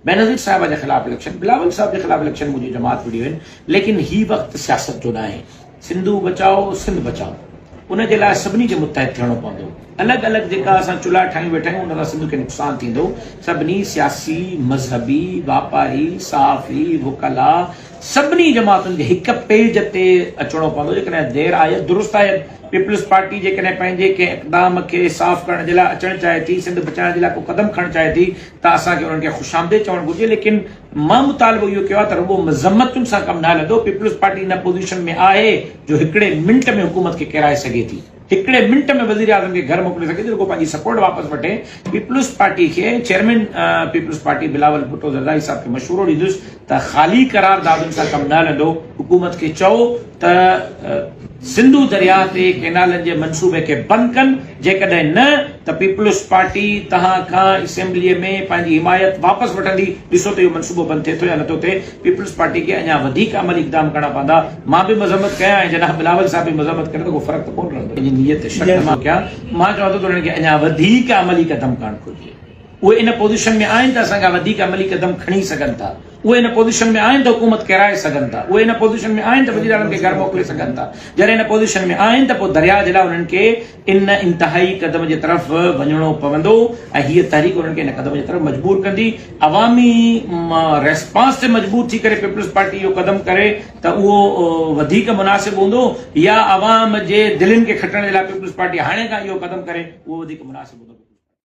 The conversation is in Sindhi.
بينظير صاحبه جي خلاف اليڪشن، بلاول صاحب جي خلاف اليڪشن منهنجي جماعت وڙهيون آهن، ليڪن هي وقت سياست جو ناهي. سنڌو بچائو سنڌ بچائو ان جي لاء سڀني کي متحد ٿيڻو پوندو. الڳ الڳ جيڪا اسان چلها ٺاهيون ويٺا آهيون ان سان سنڌ کي نقصان ٿيندو. سڀني سياسي، مذهبي، واپاري، صحافي، وڪلاء سڀني جماعتن کي هڪ پيج تي اچڻو پوندو. جيڪڏهن دير آيد درست آيد پيپلز پارٽي جيڪڏهن پنهنجي ڪنهن اقدام کي صاف ڪرڻ جي لاء اچڻ چاهي ٿي، سنڌ بچائڻ جي لاء ڪو قدم کڻڻ چاهي ٿي ته اسان کي انهن کي خوش آمديد چوڻ گهرجي ليڪن مان مطالبو اهو ڪيو آهي ته رڳو مذمتن سان ڪم نه هلندو، پيپلز پارٽي ان پوزيشن ۾ آهي جو هڪڙي منٽ ۾ حڪومت کي ڪيرائي سگهي ٿي، هڪڙي منٽ ۾ وزيراعظم کي گهر موڪلي سگهي ٿي، رڳو پنهنجي سپورٽ واپس وٺي. پيپلز پارٽي کي chairman peoples party Bilawal Bhutto Zardari صاحب کي مشورو ڏيندس ته خالي قراردادن سان ڪم نه هلندو، حڪومت کي چئو ته سنڌو درياهه تي ڪينالن جي منصوبي کي بند ڪن، جيڪڏهن نه ته پيپلز پارٽي توهان کان اسيمبليء ۾ پنهنجي حمايت واپس وٺندي، ڏسو ته اهو منصوبو بند ٿئي ٿو يا نٿو ٿئي، پيپلز پارٽي کي اڃا وڌيڪ عملي اقدام ڪرڻا پوندا، مان به مذمت ڪيان ۽ جناب بلاول صاحب به مذمت ڪري ته ڪو فرق ته ڪونه رهندو. پنهنجي نيت تي شڪ نه مان ڪيان، مان چوان ٿو ته انهن کي اڃا وڌيڪ عملي قدم کڻڻ گهرجي. اهي ان پوزيشن ۾ آهن ته اسان کان وڌيڪ عملي قدم کڻي سگهن ٿا، اهي ان پوزيشن ۾ آهن ته حڪومت ڪيرائي سگهن ٿا، اهي ان پوزيشن ۾ آهن ته وزيراعظم کي گهر موڪلي سگهن ٿا، جڏهن ان پوزيشن ۾ آهن ته پوء درياء جي لاء انهن کي ان انتهائي قدم جي طرف وڃڻو پوندو ۽ هيء تحريڪ انهن کي ان قدم جي طرف مجبور ڪندي، عوامي ريسپانس تي مجبور ٿي ڪري پيپلز پارٽي اهو قدم ڪري ته اهو وڌيڪ مناسب هوندو يا عوام جي دلين کي کٽڻ جي لاء پيپلز پارٽي هاڻي کان اهو قدم ڪري اهو وڌيڪ مناسب هوندو.